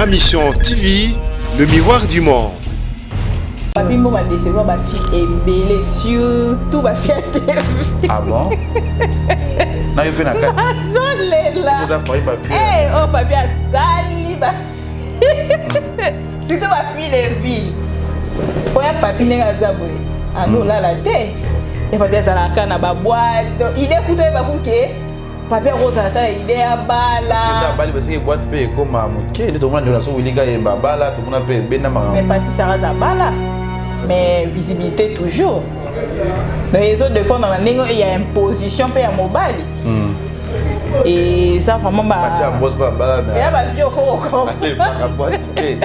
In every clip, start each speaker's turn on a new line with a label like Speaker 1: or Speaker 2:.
Speaker 1: Ma Mission TV, le miroir du monde.
Speaker 2: Papi Mboma décevoir ba fille ebele surtout ba fille ya TV.
Speaker 3: Ah bon? Na yo pe na kati.
Speaker 2: Azolela.
Speaker 3: Oza parmi ba fille.
Speaker 2: Eh oh papi asali ba fille. Surtout ba fille de ville. Po ya papi ndenge aza boye. Ando lala te. Et papi azalaka na ba boîte. Donc idée kutu oyeba kuke papi akozala ata na idée ya bala.
Speaker 3: Abali parce que boîte pe ekoma moke nde tomona ndeko na so wilika yemba bala tomona pe ebenda makambo.
Speaker 2: Mais Pati Sarah aza bala mais visibilité toujours. Donc ezo dépendre na ndenge ya imposition pe ya mobali. Et ça vraiment ba
Speaker 3: Pati Ambroise pe abala mais
Speaker 2: ya ba vieux faut comprendre.
Speaker 3: Alembaka boîte te. Eh.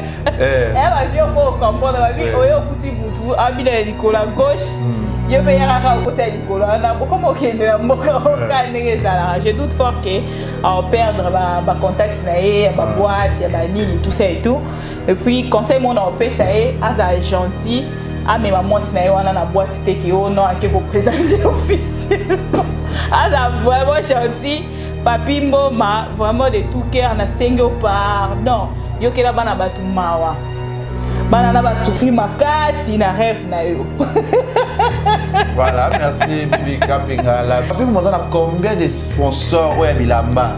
Speaker 2: Ya ba vieux faut comprendre ba bi oyo okuti butu abina ya likolo à gauche. Yo pe yaka kaka okoti ya likolo wana okoma okende na mboka oka ndenge ezalaka. Je doute fort que ao perdre ba ba contact na ye ya ba boîte ya ba nini tout ça et tout. Et puis conseil mona opesa ye aza gentil amema mwasi na ye wana na boîte te ke oh non ake ko présenter officiellement. Aza vraiment gentil. Papi Mboma vraiment de tout cœur nasengi yo pardon. Yokela bana bato mawa. Bana na ba souffrir makasi na rêve na yo.
Speaker 3: Voilà, merci Bibi Kapinga. La Papi Mboma na combien de sponsors oyo ya bilamba?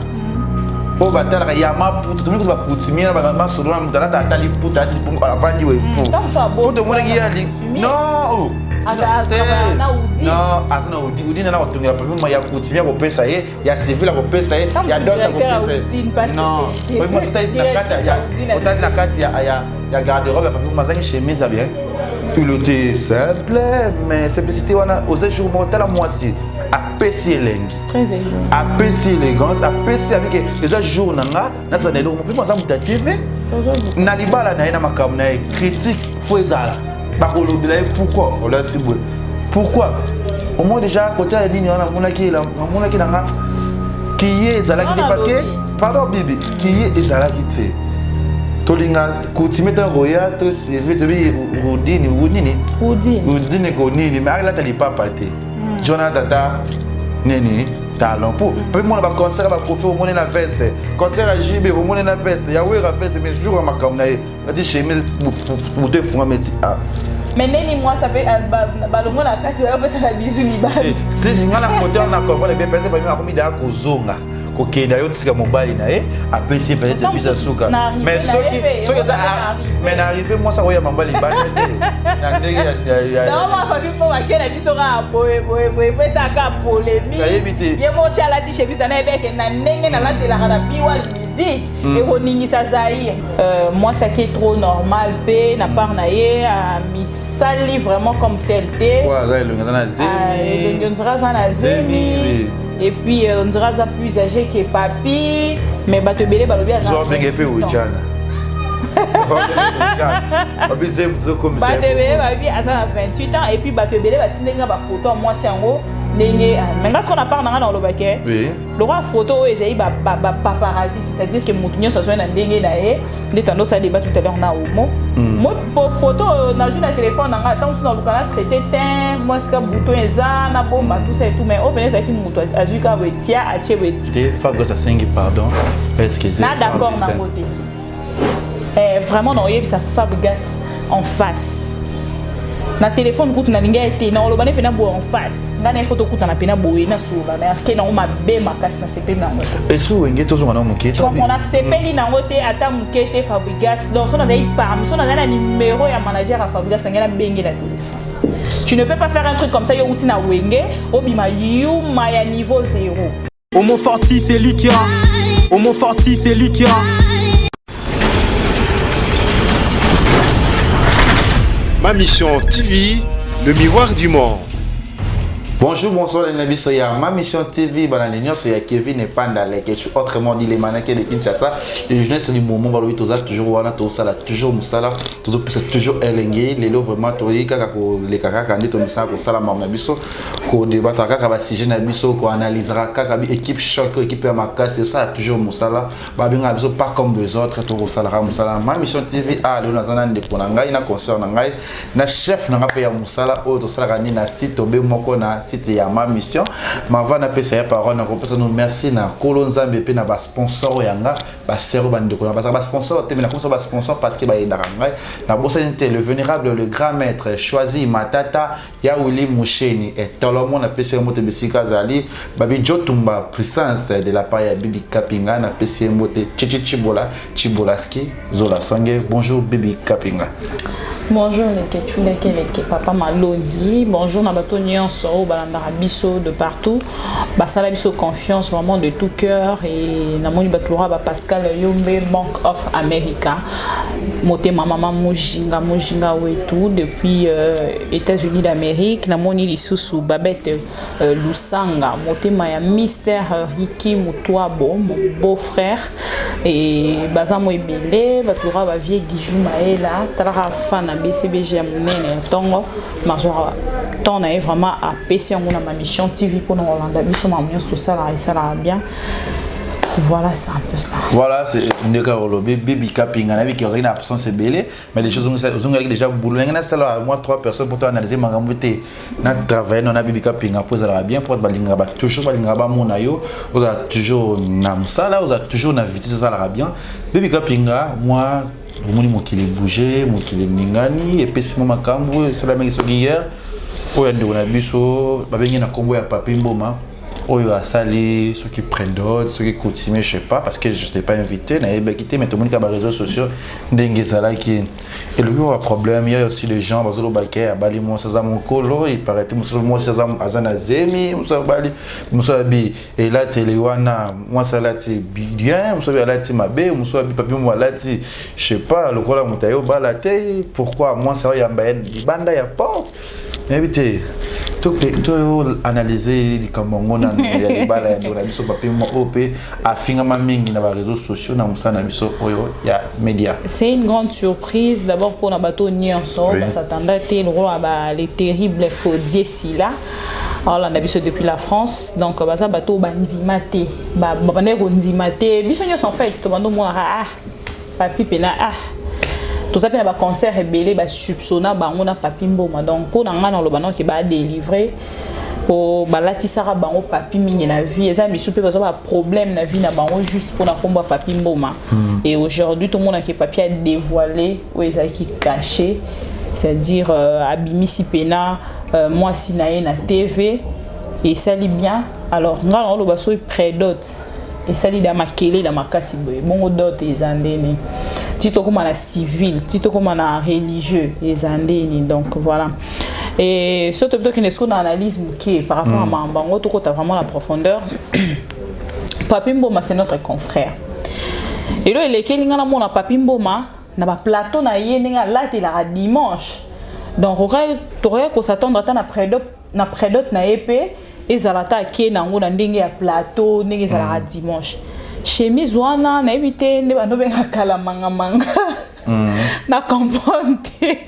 Speaker 3: Po batalaka ya maputa tomoni kutu bacoutumier na masolo na moto alata ata liputa alati lipungu avandi boye po po tomonaki ya li non non aza na udi udi nana kotongela papi Mboma ya coutumier akopesa ye ya civil akopesa ye ya dot akopesa ye non papi Mboma otali na kati ya garde-robe ya papi Mboma azangi chemise ya bien tout le était simple mais simplicité wana oza jour moko tala mwasi apesi elengi apesi élégance apesi abike eza jour na nga nazala na eloko mpe aza moto ya tv na libala na ye na makambo na ye critique fo ezala bakolobela ye pourquoi olati boye pourquoi au moins déjà côté ya nini wana namonaki namonaki na nga kiye ezalaki te parce que pardon bibi kiye ezalaki te tolinga coutume ntango koya to cv tobi rudini nini rudini konini mais alata lipapa te jona tata nini talon po mpe mona baconcert ya bakofi omoni na veste concert ya jb omoni na veste ya wera veste mais jour ya makambo na ye ati chemise buto efungami eti a
Speaker 2: mais neni mwasi ape balongo na kati bayopesa na bizu libala
Speaker 3: si nga na kote wana na comprendre bien peut-être bamingi akomi daa kozonga kokenda yo tika mobali na ye apesi ye peut-être bisa suka mais soki soki eza mais na arrivé mwasi akoya mamba libanda te na ndenge
Speaker 2: ya mpo bake na biso kaka boye boye boye mpo ezalaka polémique ye moko ti alati chemise na yebeke na ndenge nalatelaka na biwal musique ekoningisa Zaïre. Mwasi ake trop normal mpe na part na ye amisali vraiment comme tel te.
Speaker 3: Aza elongi aza na zemi.
Speaker 2: Elongi on dirait aza na zemi. Et puis on dirait aza plus âgé que papi mais bato ebele balobi aza.
Speaker 3: Zo benge fe ujana.
Speaker 2: Bato ebele balobi aza na 28 ans et puis bato ebele batindeli nga bafoto ya mwasi yango ndenge mais nga soko na part na nga na olobake lokwa photo oyo ezali bapaparazzi, c'est-à-dire que moto nyonso azwai na ndenge na ye nde tando osala débat tout à l'heure na omo mo po photo oyo nazwi na telefone na ngai ntango mosusu naluka na traité te mwa esika bouton eza nabomba tout ça et tout mais oyo pene ezalaki moto azwi kaka boye tia atie boye
Speaker 3: te Fabregas asengi pardon excusez
Speaker 2: na d'accord nango te. Vraiment na oyebisa Fabregas en face na telefone kutu nalingi ye te na oloba ne mpena boye en face ngai na ye fo tokutana mpena boye nasolola na ke nango mabe makasi nasepeli nango te.
Speaker 3: Esprit wenge tozonga na moke.
Speaker 2: Comprend nasepeli nango te ata moke te Fabregas. Donc so nazali parmi so nazali na numéro ya manager ya Fabregas nangai nabenge na telefone. Tu ne peux pas faire un truc comme ça yo uti na wenge obima yuma ya niveau zéro.
Speaker 4: Homo Forti, c'est lui qui a. Homo Forti, c'est lui qui a.
Speaker 1: Ma Mission TV, le miroir du monde.
Speaker 3: Bonjour, bonsoir les nabi soya. Ma Mission TV, banane nyonso ya Kevin et Panda Leketchou, autrement dit les mannequins de Kinshasa. Les jeunesse du moment balobi toza toujours wana tosala toujours musala, tozopesa toujours elenge. Lelo vraiment toyi kaka koleka kaka nde tomisala kosala makambo na biso, kodebataka kaka ba sujet na biso, koanalysera kaka bi équipe choc, équipe ya makasi, tosala toujours mosala. Babengaka biso pas comme les autres, tokosalaka mosala. Ma Mission TV, ah lelo naza na ndeko na ngai, na concert na ngai, na chef na ngai mpe ya mosala oyo tosalaka nini na site tobe moko na Site ya Ma Mission. Mava napesa ya parole, nakopesa no merci na Kolo Nzambe mpe na basponsor ya nga, basero, bandeko na bazala basponsor te, mais nakomisa basponsor parce que bayendaka ngai. Nabosani te le vénérable, le grand maître Choisi Matata ya Willi Musheni etolomo, napesi ye mbote bisika azali. Babi Jotumba Puissance de la part ya Bibi Kapinga, napesi ye mbote. Chichi Chibola Chibolaski Zola Songe, bonjour Bibi Kapinga.
Speaker 2: Bonjour Leke Chuleke Leke Papa Malongi, bonjour na bato nyonso oyo balandaka biso de partout, basala biso confiance vraiment de tout cœur. Et namoni bato lokola ba Pascal Yombe, Bank of America, motema mama Mujinga Mujinga wetu depuis États-Unis d'Amérique. Namoni lisusu Babette Lusanga, motema ya Mister Ricky Mutwabo, mon beau-frère, et baza mo ebele. Bato lokola ba vieux Gijou Maela, talaka fan na BCBG ya monene ya ntongo, mazwaka temps na ye vraiment, apesi yango na Ma Mission TV mpona kolanda biso. Makambo nyonso tosalaka esalaka bien. Voilà, c'est un peu ça.
Speaker 3: Voilà, c'est ndeka olobi Bibi Kapinga. Nayebi ke ozalaki na absence ebele, mais les choses ozongelaki déjà boulot. Ndenge nasala moi trois personnes pour to analyser makambo te, na travailler no na Bibi Kapinga mpo ezalaka bien, mpo balingaka ba toujours, balingaka bamona yo ozala toujours na mosala, ozala toujours na vitesse, ezalaka bien. Bibi Kapinga, moi omoni mokili bouge, mokili eningani, epesi mo makambo esalamaki soki hier oyo ya ndeko na biso babengi na nkombo ya Papi Mboma, oyo asali soki prédot, soki coutumier, je sais pas, parce que je n'étais pas invité, nayebaki te, mais tomoni kaka baréseaux sociaux ndenge ezalaki, elobi oyo problème. Ya aussi les gens bazolobaki abali mwasi aza mokolo, il paraît mosusu mwasi aza na zemi, mosusu abali, mosusu abi elateli wana mwasi alati bien, mosusu abi alati mabe, mosusu abi Papi mo alati, je sais pas, lokola moto aye obala te. Pourquoi mwasi aoyamba ye libanda ya porte? Nayebi te, to analyse likambo yango nanu ya libala ya ndeko na biso Papi oyo mpe afingama mingi na baréseaux sociaux na mosala na biso oyo ya média.
Speaker 2: C'est une grande surprise d'abord mpona bato nyonso basatanda te lokola ba les terribles Fodie Sila aolanda biso depuis la France. Donc baza bato bandima te, babandaki kondima te. Biso nyonso en fait tobanda omonaka ah, Papi mpena ah, toza mpe na baconcert ebele basoupçonna bango na Papi Mboma. Donc mpo na ngai naloba noki badélivre po balatisaka bango Papi mingi na vie, eza misu mpe bazwa baproblème na vie na bango juste mpona nkombo ya Papi Mboma. Et aujourd'hui tomonaki Papi a dévoilé oyo ezalaki caché, c'est-à-dire abimisi mpena mwasi na ye na TV, esali bien. Alors ngai na oloba soki prédot esali da makelele ya makasi boye, bongo dot eza ndeni? Ti tokóma na civil, ti tokóma na religieux, eza ndeni? Donc voilà. Et so tobi tokende siko na analyse moke par rapport à makambo yango, tokota vraiment la profondeur. Papi Mboma, c'est notre confrère. Elo elekeli nga namona Papi Mboma na baplateau na ye ndenge alatelaka dimanche. Donc tokoki kos'attendre ata na prédot, na prédot na ye mpe ezala ata ake nango na ndenge ya plateau, ndenge ezalaka dimanche. Chemise wana nayebi te nde bando bengaka kala mangamanga, na comprendre te.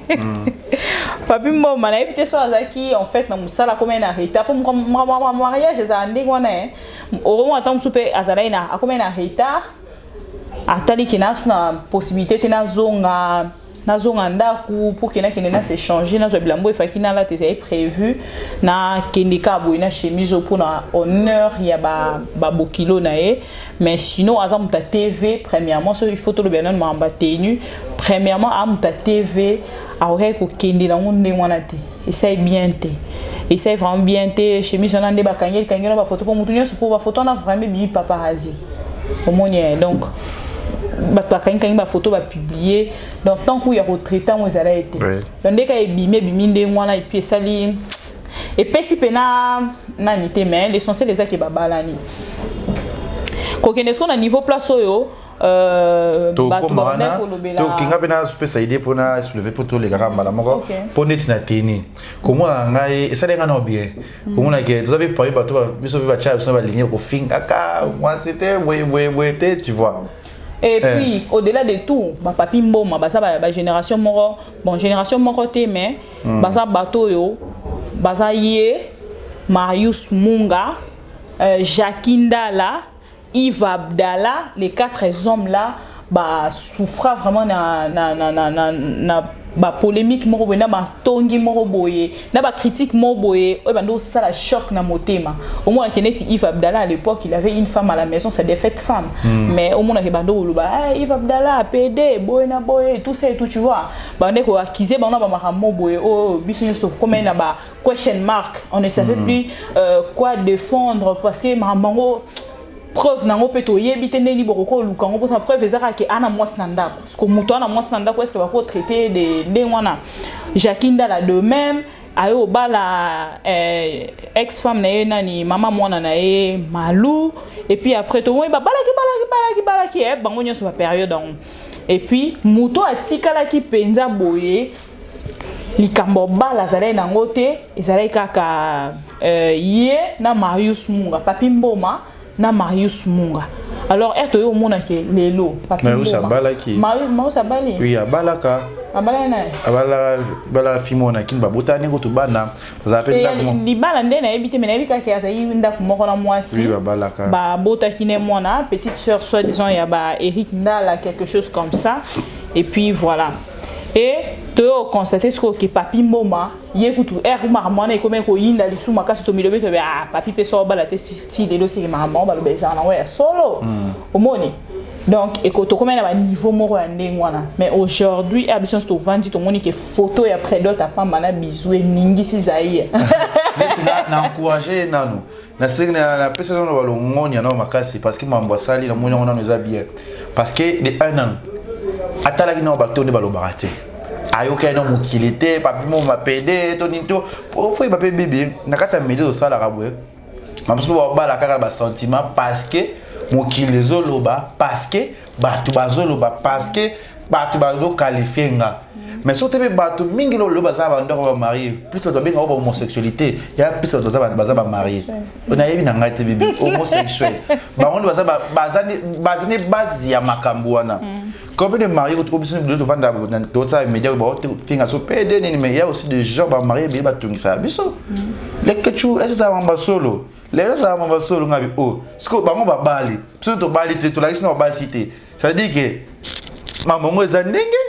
Speaker 2: Papi Mboma, nayebi te so azalaki en fait na mosala, akomai na retard, mpo mariage ezala ndenge wana okomona ata mosusu mpe azalaki na akomai na retard, ataliki na na possibilité te, nazonga ndako mpo ke nakende na s'échanger, nazwa bilamba efaki nalata ezali prévu, nakende kaka boye na chemise oyo mpona honneur ya babokilo na ye. Mais sinon aza moto ya TV. Premièrement, soki il faut tolobela nano makambo ya tenue, premièrement aza moto ya TV, akokaki kokende nango ndenge wana te. Esali bien te, esali vraiment bien te. Chemise wana nde bakangi kangi na bafoto mpo motu nyonso, mpo bafoto wana vraiment ebimi paparazzi, omoni. Donc bato bakangikangi bafoto, bapublie. Donc tant kuya kotraite yango ezala ye te. Donc ndeka ebimi, ebimi ndenge wana, et puis esali epesi mpena nani te. Mais l'essentiel ezaki babalani. Kokende siko na niveau place oyo bato babandaki kolobela.
Speaker 3: Tokinga mpe napesa idée mpona soulever mpo tolekaka mbala moko mpo neti na teni komona ngai esali ngai na bien komona ke toza mpe parmi bato biso mpe batia biso balingi kofingaka mwasi te boye boye boye te, tu vois.
Speaker 2: Et puis, au-delà de tout, ba Papi Mboma, baza ba génération moko, bon, génération moko te, mais baza bato oyo, baza ye, Marius Munga, Jacques Ndala, Yves Abdallah, les quatre hommes là, ba souffra vraiment na na na na na, na Bapolémique moko boye, na batongi moko boye, na bacritique moko boye oyo bando osala choc na motema. Omonake neti Yves Abdallah, à l'époque il avait une femme à la maison, sa défaite femme. Mais omonake bando oloba: "Ah, Yves Abdallah PD boye na boye", tout ça et tout, tu vois, bande koaccuser bango na bamakambo boye oyo biso nyonso tokomai na ba question mark, on ne savait plus quoi défendre, parce que makambo yango, preuve nango mpe toyebi te ndeni bokoki oluka yango. Mpona preuve eza kaka ke ana mwasi na ndako, parce que moto ana mwasi na ndako, est-ce bakotraite de ndenge wana? Jacki Ndala de même, aye obala ex femme na ye, nani, mama mwana na ye Malu. Et puis après tomoni babalaki, balaki, balaki, balaki, bango nyonso bapériode yango. Et puis moto atikalaki mpenza boye, likambo bala azalaki nango te, ezalaki kaka ye na Marius Munga, Papi Mboma na Marius Munga. Alors ere toye omonake lelo Papi
Speaker 3: Marius abalaki.
Speaker 2: Marius abali.
Speaker 3: Oui, abalaka.
Speaker 2: Abalaki na ye.
Speaker 3: Abalaka fille moko na Kini, babotani kutu bana, bazala mpe ndako moko.
Speaker 2: Libala nde nayebi te, me nayebi kaka azali ndako moko na mwasi.
Speaker 3: Oui, babalaka.
Speaker 2: Babotaki ne mwana, petite sœur soi-disant ya ba Eric Ndala, quelque chose comme ça. Et puis voilà, et toyo constate sikoyo ke Papi Mboma, ye kutu ere makambo wana ekomi koyinda lisusu makasi. Tomilobi tobe: "Ah, Papi mpe so obala te ti lelo, seke makambo yango baloba ezala nango ya solo." Omoni, donc tokomi na baniveau moko ya ndenge wana. Mais aujourd'hui, ere biso nyonso tovandi, tomoni ke photo ya prédot apamba na bizu eningisi Zaire.
Speaker 3: Neti na encourage ye nanu, nasengi, napesa nano balongonia nano makasi, parce que mambo asali, namoni yango nano eza bien, parce que de un nanu atalaki nano bato nde balobaka te, ayokaki no mokili te. Papi mo mapede to nini to ofoyeba mpe bibi na kati ya média tosalaka boye, bamosusu babala kaka na basentiment, parce que mokili ezoloba, parce que bato bazoloba, parce que bato bazoqualifier nga. Mais soki te mpe bato mingi lelo baza bandoko bamarie, plus bato babengaka bahomosexualité ya, plus bato baza bamarie. Nayebi na ngai te bibi homosexuel, bango nde baza nde base ya makambo wana. Combien de mariés biso lelo tovanda, tosala média, baofinga so pede nini? Mais il y a aussi des gens bamarie ebele batungisaka biso lekecu ese ezala mamba solo, lelo ezala mamba solo. Ngabi o siko bango babali, biso tobali te, tolakisi na babasi te. Ça veut dire que makambo yango eza ndenge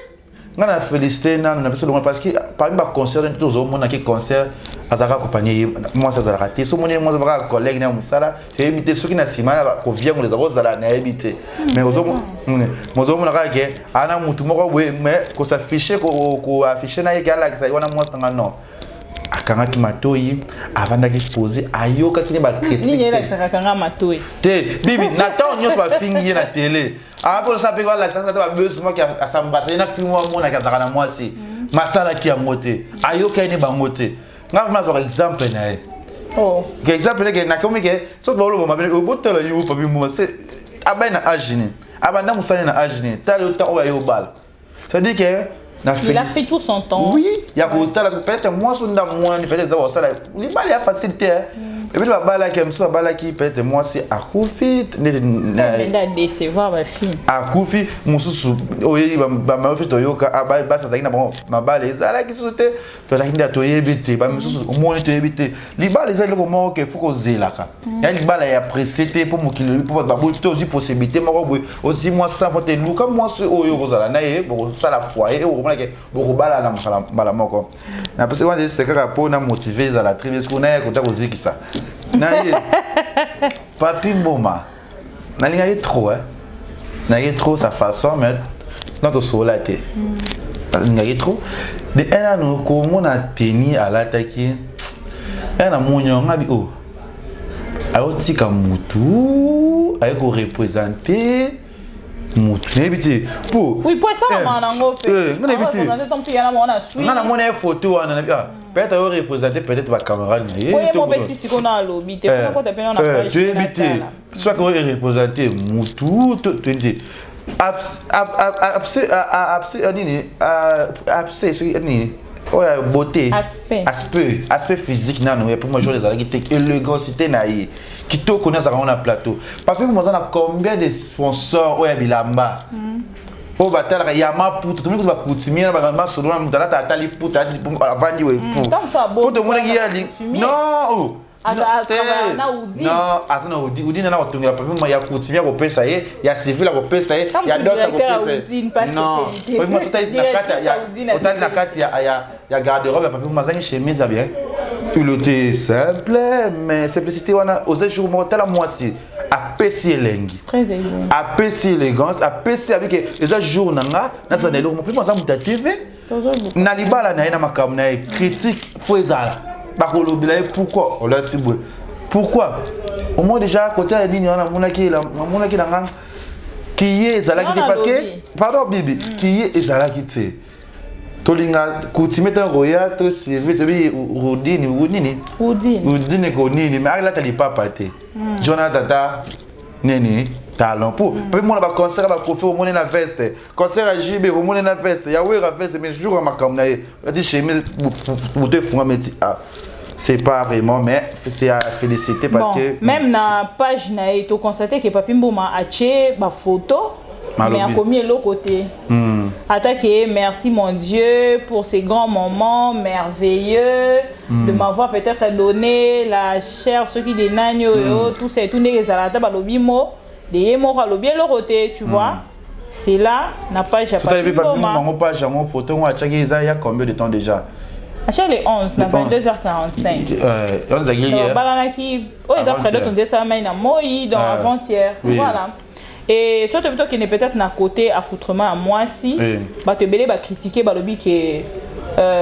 Speaker 3: ngai na félicité nanu na biso longo, parce que parmi baconcert nde tozomonaki, concert azalaka accompagné ye, mwasi azalaka te. So omoni mwasi kaka collègue na mosala, toyebi te soki na nsima koviangola eza kozala, nayebi te. Mais ozomona kaka ke ana mutu moko boye, mais kos'afficher, koafficher na ye ke alakisa ye wana mwasi nanga, non. Akangaki matoi, avandaki posé, ayokaki ne bacritique.
Speaker 2: Nini elakisaka kanga matoi?
Speaker 3: Te bibi, na ntango nyonso bafingi ye na tele, aposa mpe balakisa te babesi moki asambasa ye na film amonaki azalaka na mwasi, masalaki yango te, ayokaki ne bango te. Nga vraiment nazwaka exemple na ye. Ke exemple neke nakomi ke soki baoloba mabe, botala ye papi mbuma se abai na age nini, abanda mosali na age nini, tala yo ntango oyo aye obala, c'est-à-dire que na
Speaker 2: Il a pris tout son temps.
Speaker 3: Oui, ya kotala peut-être mwasi nda mwana, peut-être eza kosala libala ya facile te. Ebele babalaki, mosusu babalaki, peut-être mwasi akufi neti
Speaker 2: Benda décevoir bafille.
Speaker 3: Akufi mosusu, oyebi bamama mpe toyoka basi bazalaki na bango, mabala ezalaki susu te, tozalaki nde toyebi te. Bamisusu omoni toyebi te. Libala eza eloko moko ke faut kozelaka ya libala ya presse te, mpo mokili mpo bato baboli te. Ozwi possibilité moko boye, ozwi mwasi sans te, luka mwasi oyo okozala na ye, bokosala foyer, okomonake bokobalana mbala moko. Napesi wana c'est kaka mpo na motive ezala très bien. Soki naye kota kozikisa na ye Papi Mboma, nalingaki trop, hein, nalingaki trop sa façon, mais na tosolola te. Nalingaki trop de un nanu komona teni alataki ya na moni yango abi o ayotika mutu aye koreprésenter mutu, nayebi te po.
Speaker 2: Oui, po esalamaka nango mpe.
Speaker 3: Nga nayebi te. Nga namoni ye photo wana, nabi: "Ah, peut-être ayo représenter peut-être bacamarade na ye."
Speaker 2: Oye mo mpe ti sikoyo na alobi te, fona kota mpe na page.
Speaker 3: Toyebi te soki oyo représenter mutu, toyebi te. Nini abse, soki nini oyo beauté.
Speaker 2: Aspect.
Speaker 3: Aspect physique nano ya premier jour ezalaki te, élégance na ye, kitoko ne azalaka ngo na plateau. Papi mo aza na combien de sponsors oyo ya bilamba oyo batalaka ya maputa? Tomoni kutu bacoutumier na masolo na moto alata, atali puta, avandi we po tomonaki ye non.
Speaker 2: Na Oudine.
Speaker 3: Non, aza na Oudine. Oudine na kotongela papi ma ya coutumier akopesa ye, ya civil akopesa ye, ya dot akopesa ye. Non, papi ma totali na kati ya otali na kati ya garde-robe ya papi ma azangi chemise ya bien. Il était simple, mais simplicité wana oza jour moko tala mwasi apesi elengi, apesi élégance, apesi abike eza jour na nga nazala na eloko. Mpe aza moto ya TV na libala na ye na makambo na ye, critique faut ezala, bakolobela ye pourquoi olati boye, pourquoi au moins déjà côté ya nini wana amonaki amonaki na nga kiye ezalaki te, parce que, pardon bibi, kiye ezalaki te. Tolinga coutume ntango koya to civil tobi rudini nini. Rudine ko nini, mais alata lipapa te. John alata ta nini, talon po mpe mona baconcert ya baKoffi, omoni na veste, concert ya JB, omoni na veste, ya Wera veste, mais jour ya makambo na ye ati chemise buto efungami eti. Ah, c'est pas vraiment, mais c'est à féliciter parce
Speaker 2: bon,
Speaker 3: que
Speaker 2: même na page na ye, toconstate ke Papi Mboma atie bafoto, mais akomi eloko te. Atake merci mon Dieu pour ces grands moments merveilleux, de m'avoir peut-être donné la chair soki de nani oyo, tout ça et tout, ndenge ezala ata balobi mo de ye moko alobi eloko te, tu vois. C'est là na page ya
Speaker 3: Papi Mboma. Page yango, photo ngo atiaki eza ya combien de temps déjà?
Speaker 2: Atia le 11 na 22h45.
Speaker 3: Ezalaki hier.
Speaker 2: Balanaki oyo eza prédot, on esalamai na moi, donc avant-hier, voilà. Et soki tobi tokende peut-être na côté accoutrement ya mwasi, bato ebele bacritique, balobi ke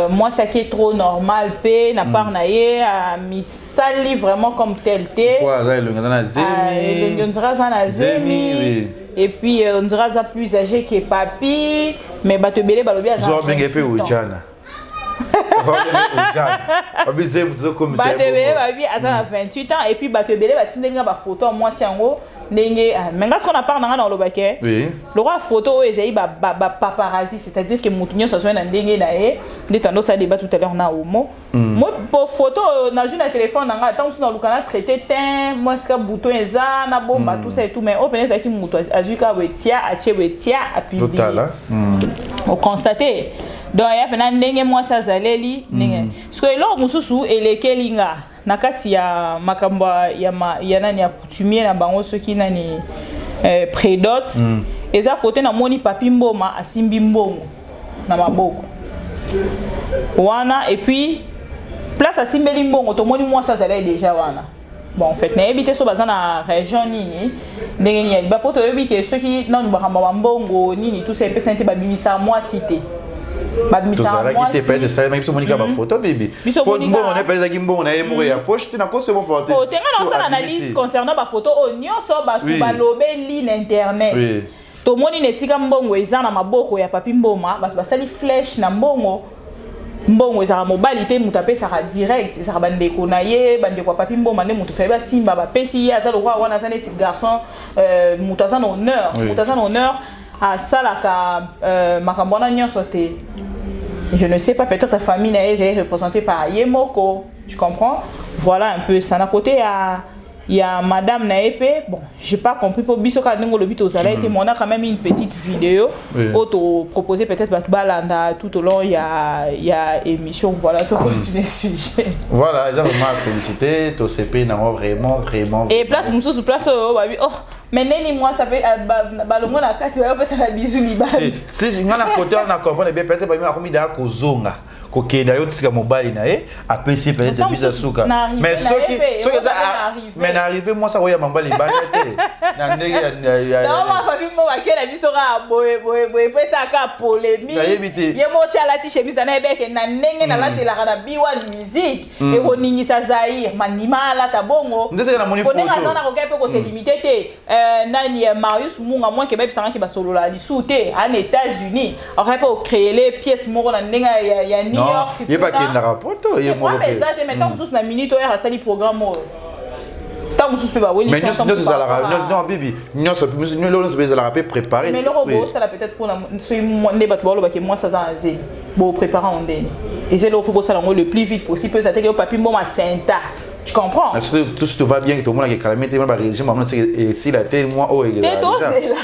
Speaker 2: mwasi ake trop normal mpe na part na ye, amisali vraiment comme tel te.
Speaker 3: Aza elongi aza na zemi.
Speaker 2: Elongi on dirait aza na zemi, et puis on dirait aza plus âgé que papi, mais bato ebele balobi aza
Speaker 3: Benge mpe ujana.
Speaker 2: Bato ebele babi aza na 28 ans, et puis bato ebele batindeli nga bafoto ya mwasi yango ndenge. Mais nga sikoyo na part na nga na olobake lokwa photo oyo ezali bapaparazzi, c'est-à-dire que motu nyonso azwai na ndenge na ye nde tando osala débat tout à l'heure na omo mo po photo oyo nazwi na telefone na nga, ntango mosusu naluka na traité te mwa sika bouton eza na bomba, tout ça et tout, mais oyo pene ezalaki motu azwi kaka boye tia atie boye tia apublie, oconstate. Donc ya pena ndenge mwasi azaleli ndenge. Sikoyo eloko mosusu elekeli nga na kati ya makambo ya nani ya coutumier na bango soki nani, prédot, eza kote namoni Papi Mboma asimbi mbongo na maboko wana, et puis place asimbeli mbongo, tomoni mwasi azalaki déjà wana. Bon, en fait nayebi te so baza na région nini, ndenge nini ya liba, po toyebi ke soki nanu makambo ya bambongo nini, tout ça epesani te, babimisaka mwasi te.
Speaker 3: Tozalaki te, peut-être esalemaki, biso monika bafoto bibi mbongo ne, peut ezalaki mbongo na ye moko ya poche te, nakosi mo.
Speaker 2: Te, nga naosala analyse concernant bafoto oyo nyonso bato balobeli na internet. Tomoni na esika mbongo eza na maboko ya Papi Mboma, bato basali flèche na mbongo. Mbongo ezalaka mobali te moto apesaka direct, ezalaka bandeko na ye, bandeko ya Papi Mboma nde moto faye basimba bapesi ye. Aza lokola wana aza neti garçon, moto aza na honneur, moto aza na honneur asalaka makambo wana nyonso te. Je ne sais pas, peut-être famille na ye ezali représentée par ye moko, tu comprends? Voilà un peu ça. Na côté ya madame na ye mpe, bon, j'ai pas compris, mpo biso kaka ndenge olobi tozala ete, mais on a quand même une petite vidéo oyo toproposer peut-être bato balanda tout au long ya émission. Voilà, tocontinue sujet.
Speaker 3: Voilà, eza vraiment félicité, tosepeli nango vraiment vraiment.
Speaker 2: Et place mosusu, place oyo babi, oh, mais neni mwasi ape balongo na kati bayopesana bizu libanda.
Speaker 3: Si nga na côté wana na comprendre bien, peut-être bami akomi daya kozonga kokende ayo tika mobali na ye apesi ye peut-être bisa suka, mais soki soki eza mais na arrivé mwasi akoyamba mobali libanda te na ndenge.
Speaker 2: Papi mo bakela biso kaka boye boye boye po esaka polémique.
Speaker 3: Nayebi te.
Speaker 2: Ye mo ti alati chemise na yebeke na ndenge nalatelaka na biwa musique ekoningisa Zaire mandima alata bongo.
Speaker 3: Nde seke namoni.
Speaker 2: Ndenge aza na kokai mpe kose limite te, nani, Marius Munga mwanke bayebisangaki basolola lisu te ana États-Unis, akoki mpe ocréele pièce moko na ndenge ya New York.
Speaker 3: Ye bakendaka poto ye moko.
Speaker 2: Eza te, mais ntango mosusu na minute oyo asali programme oyo, ntango mosusu mpe baweli.
Speaker 3: Mais nyonso ezalaka, non bibi, nyonso nyonso mpe ezalaka mpe préparé.
Speaker 2: Mais eloko bosala peut-être mpona soki nde bato balobaki mwasi aza na zemi, boprépare ngo ndeni, eza eloko faut bosala yango le plus vite possible mpo eza teke yo Papi Mboma senta, tu comprends?
Speaker 3: Tout tout va bien, tomonaka ekalami te, barégime bamona esila te mwa oyo.
Speaker 2: Te, tozela.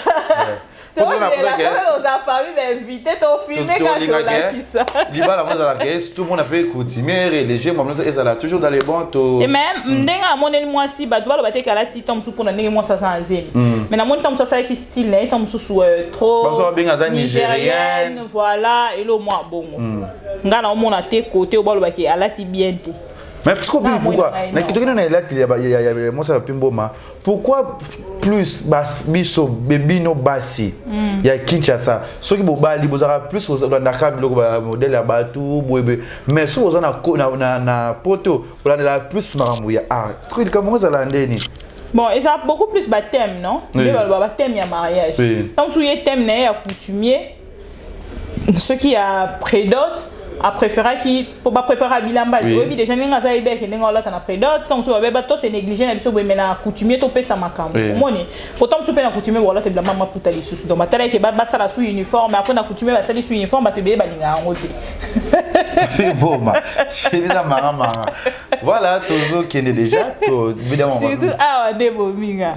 Speaker 2: Tozela soki oza parmi bainvité, tofilme kaka, tolakisa.
Speaker 3: Libala yango ezalaka tout le monde mpe coutumier, religieux, mwa nyonso ezala toujours dans les bons to.
Speaker 2: Te, mais ndenge amoneli mwasi, bato baloba te kalati ntango mosusu mpona ndenge mwasi aza na zemi, mais namoni ntango mosusu asalaki style na ye, ntango mosusu trop.
Speaker 3: Baso babenga aza Nigérienne.
Speaker 2: Voilà, elo mwa bongo ngai naomona te kote oyo balobaki alati bien te.
Speaker 3: Mais parce que pourquoi tokende na elateli ya mwasi ya Papi Mboma, pourquoi plus biso bebino basi ya Kinshasa, soki bobali, bozalaka plus bolandaka biloko bamodele ya bato boyebe, mais soki boza na poto, bolandelaka plus makambo ya art? Soki likambo yango ezala ndeni?
Speaker 2: Bon, eza beaucoup plus bathème, non? Nde baloba bathème ya mariage. Ntango mosusu ye thème na ye ya coutumier, soki ya prédot, apréféraki mpo baprépara bilamba. Oyebi déjà ndenge aza, yebeke ndenge olata na prédot. Ntango mosusu babeba to se néglige na biso boye, mais na coutumier topesa makambo. Omoni, pourtant mosusu mpe na coutumier bolata bilamba maputa lisusu, donc batalaki basala su uniforme. Après, na coutumier basali su uniforme, bato ebele balingaka yango te.
Speaker 3: Boma eza mara mara. Voilà, tozokende déjà to.
Speaker 2: Surtout awa nde bominga.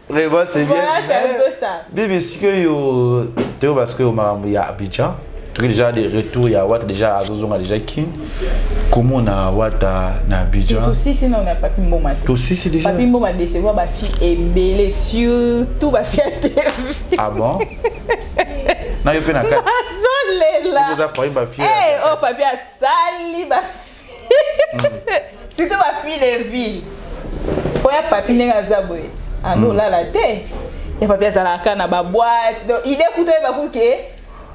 Speaker 3: Vraiment, c'est bien.
Speaker 2: Voilà, c'est un peu ça.
Speaker 3: Bibi, sikoyo toyoba sikoyo makambo ya Abidjan. Toki déjà des retours ya Wata, déjà azozonga déjà Kin. Komona Wata na Abidjan?
Speaker 2: Tosisi nano ya Papi Mboma te.
Speaker 3: Tosisi déjà.
Speaker 2: Papi Mboma décevoir bafille ebele, surtout bafille ya TV.
Speaker 3: Ah bon? Na yo mpe na kati?
Speaker 2: Azolela.
Speaker 3: Oza parmi bafille?
Speaker 2: Hey, oh, Papi asali bafille, surtout bafille de ville. Po ya Papi, ndenge aza boye, ando olala te. Ya Papi azalaka na baboîte, donc idée kuta oyeba kuke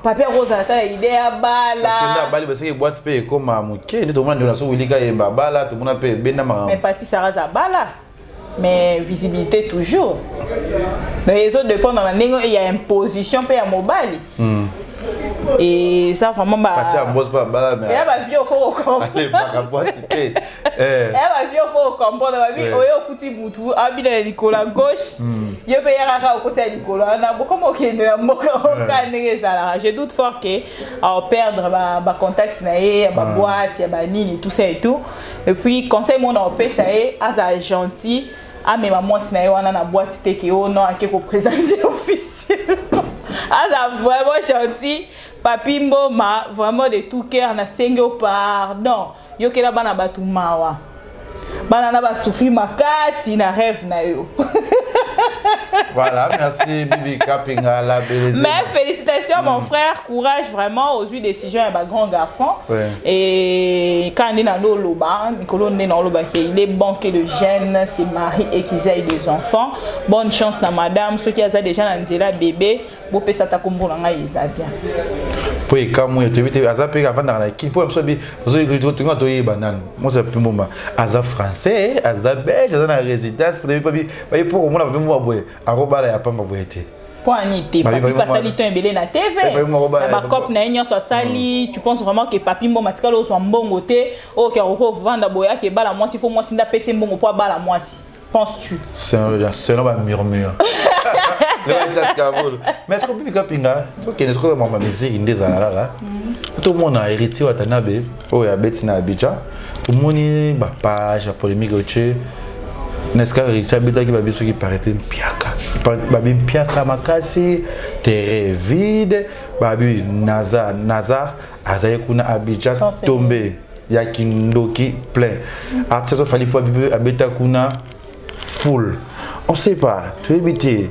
Speaker 2: Papi akozala ta na idée ya bala.
Speaker 3: Abali, baseki boîte mpe ekóma moke nde tomona ndeko na so wilika yemba bala, tomona mpe ebenda makambo.
Speaker 2: Mais Pati Sara aza bala, mais visibilité toujours. Donc ezodépendre na ndenge ya imposition mpe ya mobali et ça vraiment ba
Speaker 3: Pati ya mbosi mpe abala, mais
Speaker 2: eya bavie, faut kocomprendre.
Speaker 3: Alembaka boîte te.
Speaker 2: Eya bavie, faut kocomprendre. Babi oyo okuti butu abina ya likolo ya gauche, ye mpe ya kaka okoti ya likolo wana, bokoma okende na mboka oka ndenge ezalaka. Je doute fort ke aoperdre bacontact na ye ya baboîte, ya banini, tout ça et tout. Et puis conseil mona opesa ye, azala gentil, amema mwasi na ye wana na boîte te ke o non, ake koprésente officiellement. Aza vraiment gentil. Papi Mboma, vraiment de tout cœur nasengi yo pardon, yokela bana bato mawa, bana na basouffrir makasi na rêve na yo.
Speaker 3: Voilà, merci Bibi Kapinga la Bélezé.
Speaker 2: Mais félicitations, mon frère, courage vraiment aux huit décisions ya bagrand garçon. Et quand nde na oloba mikolo nde na olobaki, il est bon que le jeune se marie et qu'ils aient des enfants. Bonne chance na madame, soki aza déjà na nzela bébé, bopesa ata kombo na ngai, eza bien.
Speaker 3: Mpo ekamwi, toyebi te aza mpe avandaka na Kini, mpo biso tolinga toyeba nanu mosa Papi Mboma aza français, aza belge, aza na résidence. Po toyebi bayi mpo komona Papi Mboma boye, akobala ya pamba boye te.
Speaker 2: Mpo ani te? Papi basali temps ebele na TV, na bacope na ye nyonso asali. Tu penses vraiment que Papi Mboma atikali ozwa mbongo te oyo ke akoki ovanda boye, ake ebala mwasi, fo mwasi nde apesi mbongo mpo abala mwasi, penses-tu?
Speaker 3: Selon bamurmure. Mais est-ce que Bibi Kapinga, tokende soki mama musique nde ezala kaka, tomona Héritier Watanabe oyo abeti na Abidjan, tomoni bapage ya polémique otie n'est-ce pas? Héritier abetaki, babi soki parete mpiaka, babi mpiaka makasi, terrain vide, babi naza naza azali kuna Abidjan, tombe ya kindoki plein. Artiste Fally mpo abeta kuna full, on sait pas, toyebi te.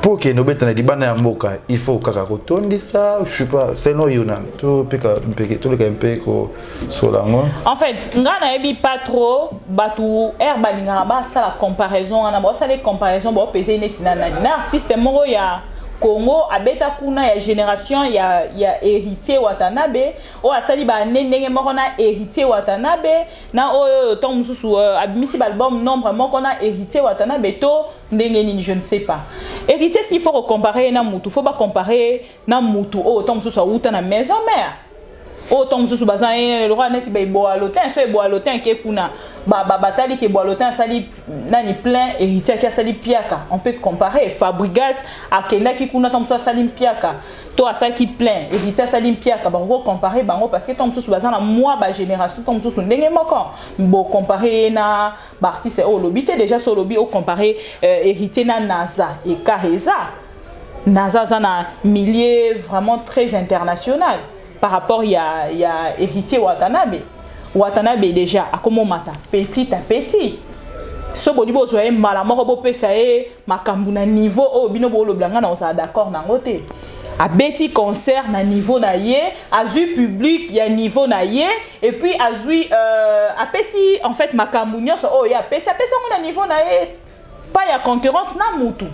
Speaker 3: Mpo okende obeta na libanda ya mboka, il faut kaka kotondisa. Je sais pas, selon yo na topeka mpeke, toleka mpe kosola yango.
Speaker 2: En fait, nga nayebi pas trop bato aire balingaka basala comparaison wana, baosala comparaison, baopesa neti na nani, na artiste moko ya Congo abeta kuna ya génération ya Héritier Watanabe, oyo asali bane ndenge moko na Héritier Watanabe, na oyo ntango mosusu abimisi baalbum nombre moko na Héritier Watanabe to ndenge nini, je ne sais pas. Héritier, s'il faut kocompare ye na mutu, faut bacompare na mutu oyo ntango mosusu awuta na maison mère. Oyo ntango mosusu baza lokola neti baeboalotin, so eboalotin ke kuna batali ke eboalotin asali nani plein, Héritier aki asali piaka. On peut comparer Fabrigas akendaki kuna, ntango mosusu asali mpiaka to asalaki plein, Héritier asali mpiaka. Bakoki comparer bango parce que ntango mosusu baza na mwa bagénération ntango mosusu ndenge moko. Bocompare ye na baartiste oyo olobi te. Déjà so olobi ocompare Héritier na Naza, écart eza. Naza aza na milieu vraiment très international par rapport ya Héritier Watanabe. Watanabe déjà akomomata petit à petit. So boli bozwa ye mbala moko, bopesa ye makambo na niveau oyo bino bolobela, nga na ozala d'accord nango te. Abeti concert na niveau na ye, azwi public ya niveau na ye, et puis azwi apesi en fait makambo nyonso oyo ye apesi, apesi yango na niveau na ye, pas ya concurrence na mutu.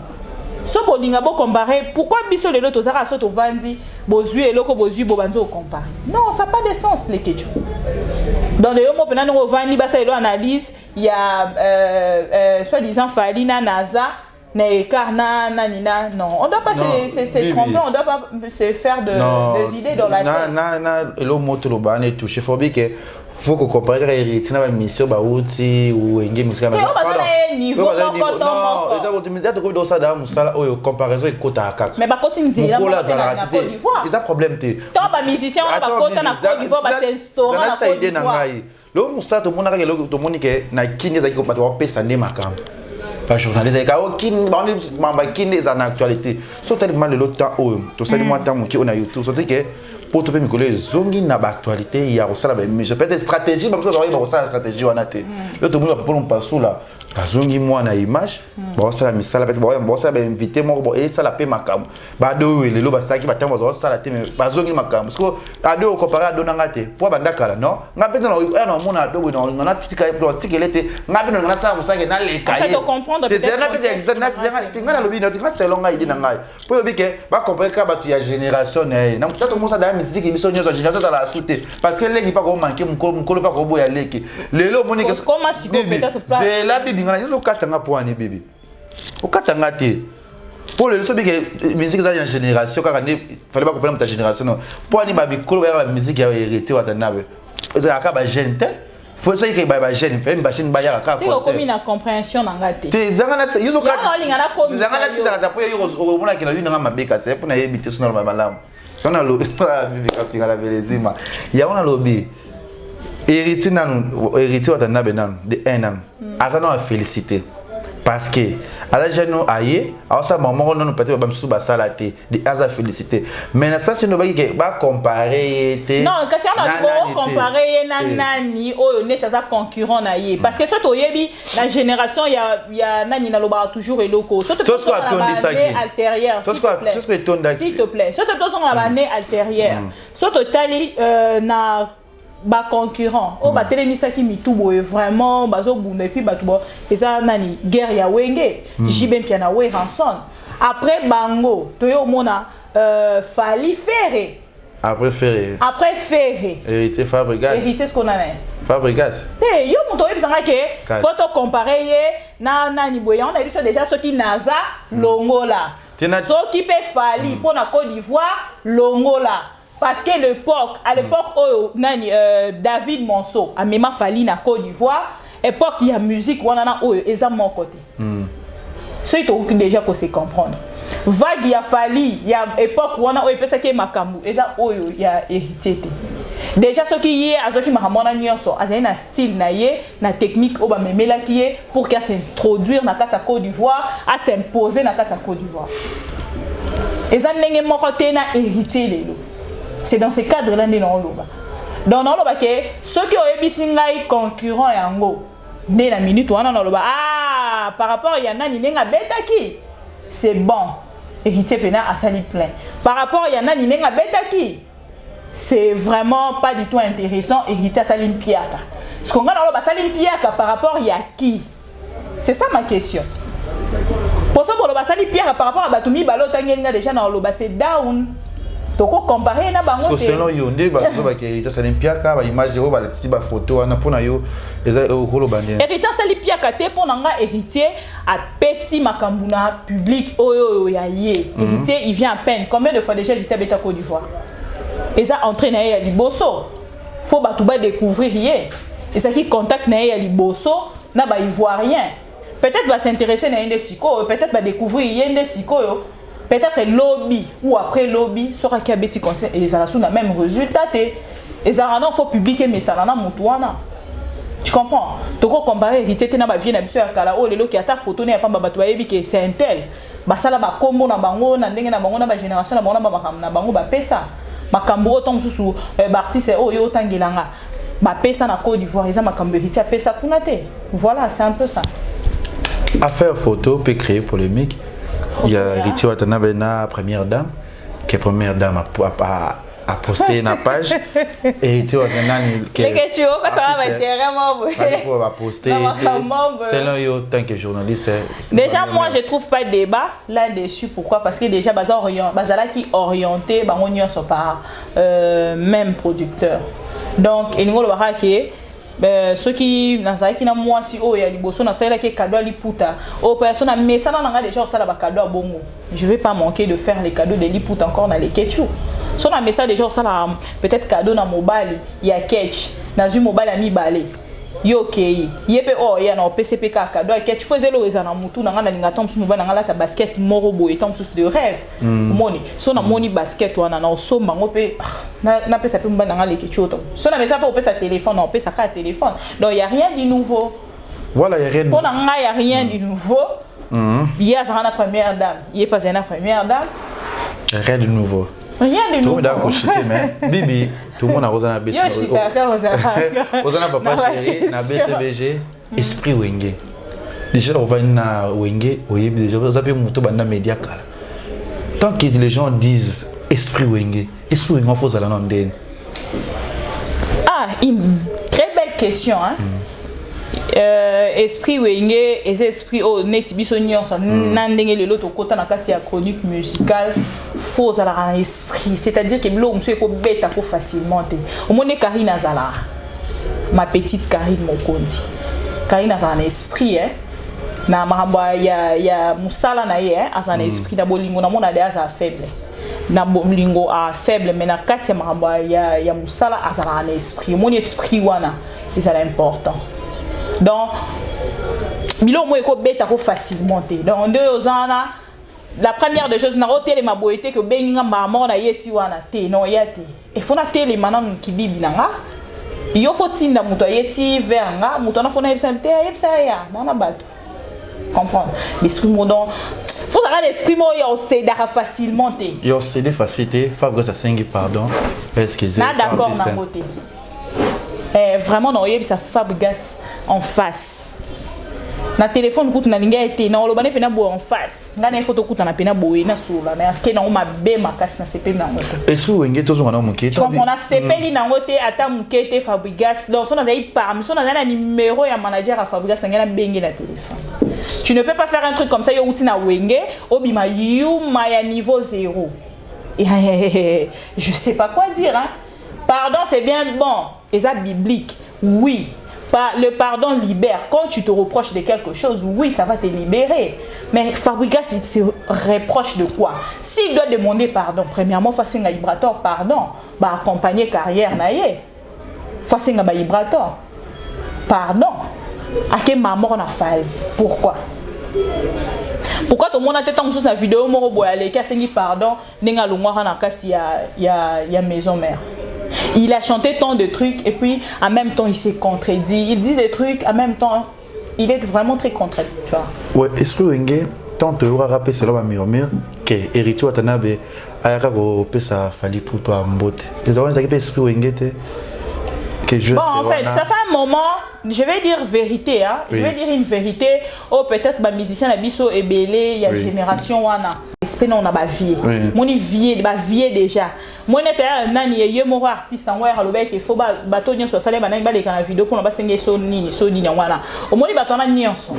Speaker 2: So bolinga bocompare, pourquoi biso lelo tozalaka so tovandi, bozwi eloko, bozwi, bobandi ocompare? Non, ça pas de sens, leketu. Donc yo mo mpena ndenge ovandi, basala elo analyse ya soi-disant Fally na Naza na écart na nani na, non, on doit pas se tromper, on doit pas se faire des idées dans la tête.
Speaker 3: Na elo moto loba wana etouche fo bike, faut ko comparer kaka Héritier na bamission bauti Wenge Musica.
Speaker 2: Niveau moko to moko.
Speaker 3: Eza tokomi tosala mosala oyo comparaison ekotaka kaka.
Speaker 2: Mais bakoti nzela moko te na Côte d'Ivoire.
Speaker 3: Eza problème te.
Speaker 2: To bamusicien wana bakota na Côte d'Ivoire, basinstaura na Côte
Speaker 3: d'Ivoire na ngai lelo mosala tomona kaka eloko tomoni ke na Kini ezalaki bato bapesa nde makambo, bajournaliste ezalaki okini mamba Kini eza na actualité. So otali ma lelo temps oyo tosali mwa temps moke oyo na YouTube, soti ke po to mpe mikolo ezongi na baactualité ya kosala baémission, peut-être stratégie bamosusu bazoyeba kosala stratégie wana te. Lelo tomoni bapapa Mpasula bazongi mwa na image, baosala misala, peut-être baosala bainvité moko bo esala mpe makambo. Bado oyo lelo basalaki batango bazosala te, mais bazongi makambo. Parce que ado okompare ado nanga te po banda kala, non, nga mpe na omona ado boye nga natikele te, nga mpe nga nasala mosala ke naleka ye te. Nga nalobi nga selon ngai, idée na ngai, po yobi ke bacompare kaka bato ya génération na ye. Tata mosa daya misiki, biso nyonso génération ezala su te, parce que leki mpa komanke mokolo mpa koboya leki. Lelo omoni zela bibi, nga na okatanga mpo wani bibi okatanga te, mpo lelo so bike musique eza ya génération kaka nde fale bakopena moto ya génération. No mpo ani bamikolo bayaka bamusike ya Héritier Watanabe ezalaka bajeune te. Faut soki ke bajeune fe bajeune bayaka kaka.
Speaker 2: Okomi na compréhension na nga te.
Speaker 3: Te, zanga na sisaka mpo yo omonaki na yo nanga mabe, kasi mpo nayebi te so naloba malamu. Yango nalobi bibi kapinga na belezima, yango nalobi Héritier nanu, Héritier Watanabe nanu de un nanu aza na félicité parce que aza jeune aye aosala moko moko nanu, peut-être bamisusu basala te de aza félicité, mais na sasi nobaki ke bacompare ye te.
Speaker 2: Non, kasi wana bocompare ye na nani oyo neti aza concurrent na ye? Parce que so toyebi na génération ya nani, nalobaka toujours eloko so
Speaker 3: totondisaki
Speaker 2: altérieure, s'il te plaît, so tozonga na baannée altérieure, so totali na baconcurrent oyo batelemisaki mitu boye, vraiment bazobunda, et puis bato bo eza nani, guerre ya Wenge, JB Mpiana, Werrason. Après bango toye omona Fally, Ferre.
Speaker 3: Après Ferre.
Speaker 2: Après Ferre.
Speaker 3: Héritier, Fabregas.
Speaker 2: Héritier, ce qu'on a na
Speaker 3: Fabregas.
Speaker 2: Te, yo moto oyebisanga ke faut tocompare ye na nani boye. Yango na biso déjà, soki Naza longola, soki mpe Fally mpo na Côte d'Ivoire longola, parce que l'époque, à l'époque oyo nani David Monso amema Fally na Côte d'Ivoire, époque ya musique wana na oyo eza moko te. Soki tokoki déjà kose comprendre, vague ya Fally ya époque wana oyo epesaki ye makambo eza oyo ya Héritier te. Déjà soki ye azwaki makambo wana nyonso, azali na style na ye, na technique oyo bamemelaki ye pour ke as'introduire na kati ya Côte d'Ivoire, as'impose na kati ya Côte d'Ivoire, eza ndenge moko te na Héritier lelo. C'est dans ce cadre là nde naoloba. Donc naoloba ke soki oyebisi ngai concurrent yango nde na minute wana naloba, ah, par rapport ya nani ndenge abetaki, c'est bon, Héritier mpena asali plein. Par rapport ya nani ndenge abetaki, c'est vraiment pas du tout intéressant, Héritier asali mpiaka. Parce que nga naloba asali mpiaka par rapport ya qui? C'est ça ma question. Poso boloba asali mpiaka par rapport à bato mibale otangeli nga déjà, na oloba c'est down, tokocompare na bango te.
Speaker 3: Selon yo nde bazobaki Héritier asali mpiaka, baimage oyo balakisi, bafoto wana, mpona yo eza okoloba ndenge?
Speaker 2: Héritier asali mpiaka te. Mpo na nga, Héritier apesi makambo na public oyo oyo ya ye. Héritier, il vient à peine, combien de fois déjà Héritier abeta Côte d'Ivoire? Eza entrée na ye ya liboso. Faut bato ba découvrir ye. Ezalaki contact na ye ya liboso na ba Ivoirien. Peut-être ba s'intéresser na ye nde sikoyo, peut-être ba découvrir ye nde sikoyo. Peut-être lobi ou après lobi, soki abeti concert ezala su na même résultat te. Ezalaka non, faut public emesana na motu wana. Tu comprends? Toko comparer Héritier te na ba vieux na biso ya kala oyo lelo ki ata photo ne ya pamba, bato bayebi ke c'est un tel. Basala bakombo na bango na ndenge na bango, na bagénération na bango, na bamakambo na bango. Bapesa makambo oyo ntango mosusu baartiste oyo otangelanga bapesa na Côte d'Ivoire, eza makambo Héritier apesa kuna te. Voilà, c'est un peu ça.
Speaker 3: Affaire photo peut créer polémique. Il y a Héritier Watanabe na première dame, qui est première dame a posté na page Héritier Watanabe.
Speaker 2: Ndenge tu okotaka baterrain mo boye.
Speaker 3: Va poster selon yo, tant que journaliste.
Speaker 2: Déjà, moi, je trouve pas débat là-dessus. Pourquoi? Parce que déjà baza orient, bazalaki orienté bango nyonso par même producteur. Donc elingi olobaka ke soki nazalaki na mwasi oyo ya liboso, nasalelaki cadeau ya liputa oyo mpe so na mesana na nga déjà kosala bacadeau ya bongo, je vais pas manquer de faire les cadeaux de liputa encore na Lekechu. So na mesana déjà kosala peut-être cadeau na mobali ya ketch, nazwi mobali ya mibale, yo okei ye mpe oyo ya na opesi mpe kaka cadeau ya ketch, po eza eloko eza na mutu na nga. Nalinga ntango mosusu mobali na nga alata basket moko boye, ntango mosusu de rêve. Omoni, so namoni basket wana, na osomba yango mpe napesa mpe mobali na nga Lekechu oto. So na mesa mpe opesa téléphone, na opesa kaka téléphone. Donc y a rien du nouveau.
Speaker 3: Voilà, y a rien.
Speaker 2: Mpo na ngai, y a rien du nouveau. Ye azalaka na première dame, ye mpe azali na première dame.
Speaker 3: Rien de nouveau.
Speaker 2: Rien de
Speaker 3: Tout le
Speaker 2: nouveau.
Speaker 3: monde a koshite, mais bibi, tout le monde a rosa na
Speaker 2: Yo shitaka ozalaka.
Speaker 3: Oza na papa chéri na BCBG. Esprit Wenge déjà, ovandi na Wenge, oyebi déjà, oza mpe moto banda média kala. Tant que les gens disent esprit Wenge, esprit Wenge, faut ozala na ndeni?
Speaker 2: Ah, une très belle question, hein. Esprit Wenge eza esprit oyo neti biso nyonso na ndenge lelo tokɔta na kati ya chronique musicale, faut ozalaka na esprit, c'est-à-dire ke biloko mosusu ekobeta ko facilement te. Omoni Karine azalaka, ma petite Karine Mokonzi, Karine azala na esprit, eh? Na makambo ya mosala na ye, eh? Azala na esprit. Na bolingo, namona de azala faible na bolingo, a faible, mais na kati ya makambo ya mosala azalaka na esprit. Omoni, esprit wana ezala important. Donc biloko moko ekobeta ko facilement te. Donc nde oza wana, la première des choses, nakotelema boye te ke obengi nga mbala moko na ye ti wana te. Non, ya te, efo natelema nanu kibibi na nga. Yo faut tinda moto aye ti vers nga, moto wana faut nayebisa te, ayebisa ya nana bato comprendre l'esprit mo. Donc faut zala l'esprit moko ya océdaka facilement te.
Speaker 3: Yo cédé facile te. Fabrice asengi pardon, excusez.
Speaker 2: Na d'accord nango te. Vraiment, na oyebisa Fabregas en face na telefone kutu nalingi ye te, na oloba ne mpena boye en face. Ngai na ye faut tokutana mpena boye, nasolola na ake nango mabe makasi, nasepeli nango te.
Speaker 3: Esprit Wenge, tozonga na moke.
Speaker 2: Comprend, nasepeli nango te ata moke te. Fabrigas, donc so nazali parmi, so nazali na numéro ya manager ya Fabrigas, nangai nabenge na téléphone. Tu ne peux pas faire un truc comme ça. Yo uti na Wenge, obima yuma ya niveau zéro. Je sais pas quoi dire, hein. Pardon, c'est bien bon, eza biblique, oui. Le pardon libère. Quand tu te reproches de quelque chose, oui, ça va te libérer. Mais Fabrigas, il se reproche de quoi? S'il doit demander pardon, premièrement, faut asenga Ibrator pardon, ba accompagner carrière na ye. Faut asenga ba Ibrator pardon. Ake maman na Fally. Pourquoi? Pourquoi tout le monde a tête en na vidéo moko boye aleki asengi pardon ndenge alongwaka na kati ya maison mère? Il a chanté tant de trucs et puis en même temps il s'est contredit. Il dit des trucs, en même temps il est vraiment très contradictoire.
Speaker 3: Ouais, esprit Wenge, tant toyokaka mpe selo bamurmure ke Héritier Watanabe ayaka kopesa Fally Ipupa mbote, eza wana ezalaki mpe esprit Wenge te que juste?
Speaker 2: Bon, en fait, ça fait un moment, je vais dire vérité, hein. Je vais dire une vérité. Oh, peut-être, bah, musicien, na biso, ebele, il y a génération wana. Esprit, non, on a ba vie. Moni vie, ba vie déjà. Moi, nete nani ye moko artiste yango alobaki il faut bato nyonso basala banani baleka na video mpona basenge so nini so nini yango wana. Omoni bato wana nyonso.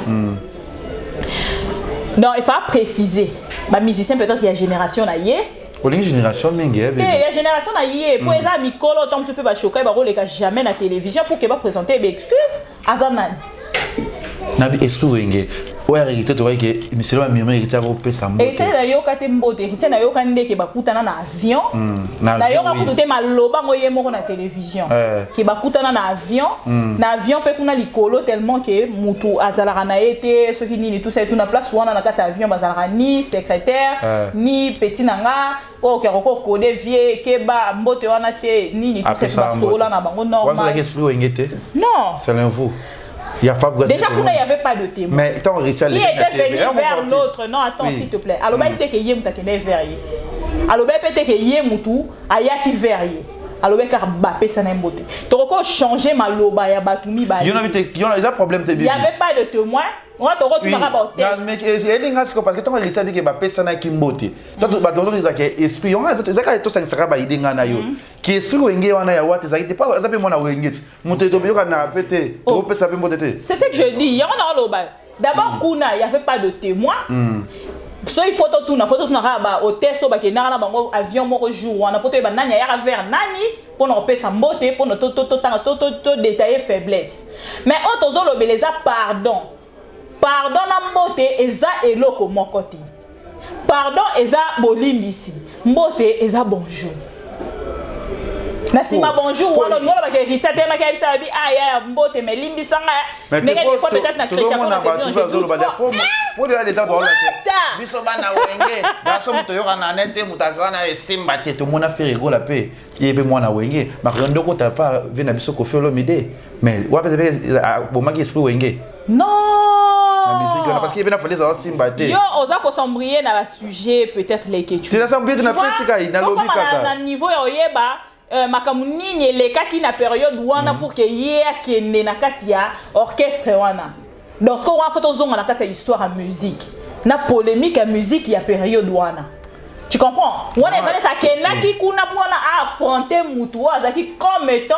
Speaker 2: Donc, il faut préciser. Ba musicien peut-être il y a génération na ye.
Speaker 3: Olingi génération mingi, eh,
Speaker 2: te, ya génération na ye mpo eza mikolo ntango mosusu mpe bashoka bakoleka jamais na télévision pour ke baprésente ba excuse. Aza nani?
Speaker 3: Nabi esprit Wenge. Oyo Héritier, tokoki ke miselo ya murmure, Héritier akopesa mbote.
Speaker 2: Héritier nayoka te mbote. Héritier nayoka ndeke bakutana na avion.
Speaker 3: Na avion,
Speaker 2: Nayoka
Speaker 3: oui.
Speaker 2: kutu te maloba ngo ye moko na télévision ke bakutana na avion, na avion mpe kuna likolo, tellement ke mutu azalaka na ye te, soki nini, tout ça et tout. Na place wana, na kati ya avion, bazalaka ni secrétaire ni petit na nga oyo okeka kokode vie keba mbote wana te, nini, tout ça et tout.
Speaker 3: Apesa.
Speaker 2: Basola na bango normal.
Speaker 3: Wana esprit Wenge te?
Speaker 2: Non.
Speaker 3: Selon vous, ya Fabregas?
Speaker 2: Déjà kuna, il y avait pas de témoin.
Speaker 3: Mais tant Héritier
Speaker 2: Qui était venu vers l'autre? Non, attends, s'il te plaît. Alobaki te ke ye mutu akende vers ye, alobaki mpe te ke ye mutu ayaki vers ye. Alobaki kaka bapesa na ye mbote. Tokoki changer maloba ya bato mibale.
Speaker 3: Yo na te, yo eza problème te.
Speaker 2: Il y avait pas de témoin wana, tokotumaka bahôtesse.
Speaker 3: Elinga siko, parce que ntango Héritier abike bapesanaki mbote, bato bazokitaka esprit yonga eza kaka tosangisaka baide nga na yo ki esprit Wenge wana ya wate ezalaki te po aza mpe mwana Wenge ti moto toyokana mpe te, tokopesa mpe mbote te.
Speaker 2: C'est ce que je dis, yango na oloba. D'abord kuna, il y avait pas de témoin. So il faut totuna, faut totuna kaka bahôtesse oyo bakendaka na bango avion moko jour wana, mpo toyeba nani ayaka vers nani mpona kopesa mbote, mpona totanga todétailler faiblesse. Mais oyo tozolobela eza pardon. Pardon na mbote eza eloko moko te. Pardon eza bolimbisi, mbote eza bonjour. Na nsima bonjour wana, olingi olobaka Héritier atelemaki, ayebisa babi aya mbote, mais limbisanga ndenge des fois peut-être na chrétien.
Speaker 3: Tozomona bato bazoloba po deya leta biso bana Wenge, biso moto oyokana ne te, moto akaka na esimba te. Tomona Ferre Gola mpe ye mpe mwana Wenge, makondo kota pa ve na biso Koffi Olomide, mais wape mpe bomaki esprit Wenge.
Speaker 2: Non.
Speaker 3: Na musique wana, parce que ye mpe na Fally ezala osimba te.
Speaker 2: Yo oza kos'embrouiller na basujet peut-être leketu.
Speaker 3: Te, nas'embrouiller te, napesi kai, nalobi kaka.
Speaker 2: Na niveau ya oyeba makambo nini elekaki na période wana pour ke ye akende na kati ya orchestre wana. Donc siko wana, faut tozonga na kati ya histoire ya musique na polémique ya musique ya période wana, tu comprends? Wana eza neti akendaki kuna mpona aaffronter mutu oyo azalaki comme étant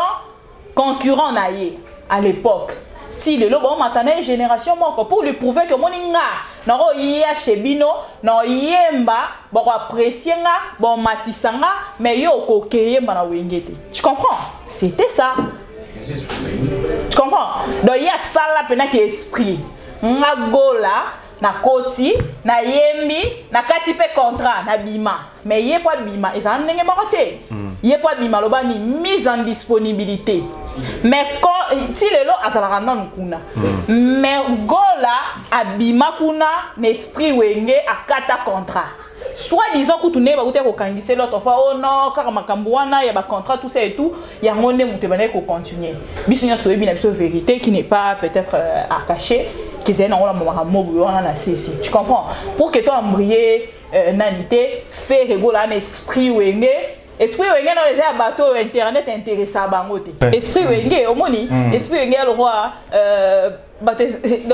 Speaker 2: concurrent na ye à l'époque. Ti lelo baomata na ye génération moko, pour lui prouver que omoni nga nakoya chez bino, nakoyemba, bakoapprécier nga, baomatisa nga, mais yo okokeyemba na Wenge te. Tu comprends? C'était ça, tu comprends? Donc ye asala mpenaki esprit nga Gola, nakoti, nayembi, nakati mpe contrat, nabima. Mais ye mpo abima, ezala ndenge moko te. Ye mpo abima, aloba ni mise en disponibilité, mais ti lelo azalaka nanu kuna. Mais Gola abima kuna na esprit Wenge, akata contrat, soit disant kutu ndenge bakuti kokangisa l'autre fois. Oh non, kaka makambo wana ya bacontrat, tout ça et tout, yango nde moto ebandaki kocontinue. Biso nyonso toyebi na biso vérité qui n'est pas peut-être à cacher, kezali nango na makambo boye wana na sesi, tu comprends? Pour que to embrouiller nani te, Ferre Gola na esprit Wenge. Esprit Wenge no eza ya bato oyo internet intéressa bango te. Esprit Wenge, omoni esprit Wenge ya lokwa bato.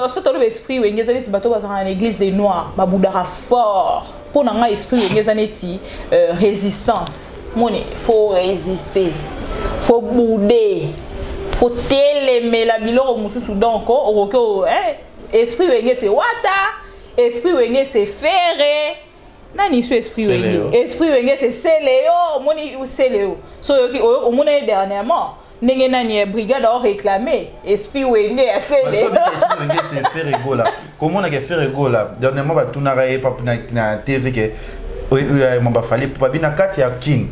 Speaker 2: So toloba esprit Wenge eza neti bato bazalaka na église des noirs, babudaka fort. Mpo na ngai, esprit Wenge eza neti résistance. Moni faut résister, faut bouder, faut telemela biloko mosusu. Donc okoki esprit Wenge c'est Wata, esprit Wenge c'est Ferre, nani so esprit Wenge, esprit Wenge c'est Seleo. Omoni Seleo, so oyoki omoni ye dernièrement ndenge nani brigade aoréclame esprit Wenge ya Seleo.
Speaker 3: Wenge c'est Ferre Gola. Komonaka Ferre Gola dernièrement, batunaka ye na TV ke baFally Ipupa bi na kati ya Kine,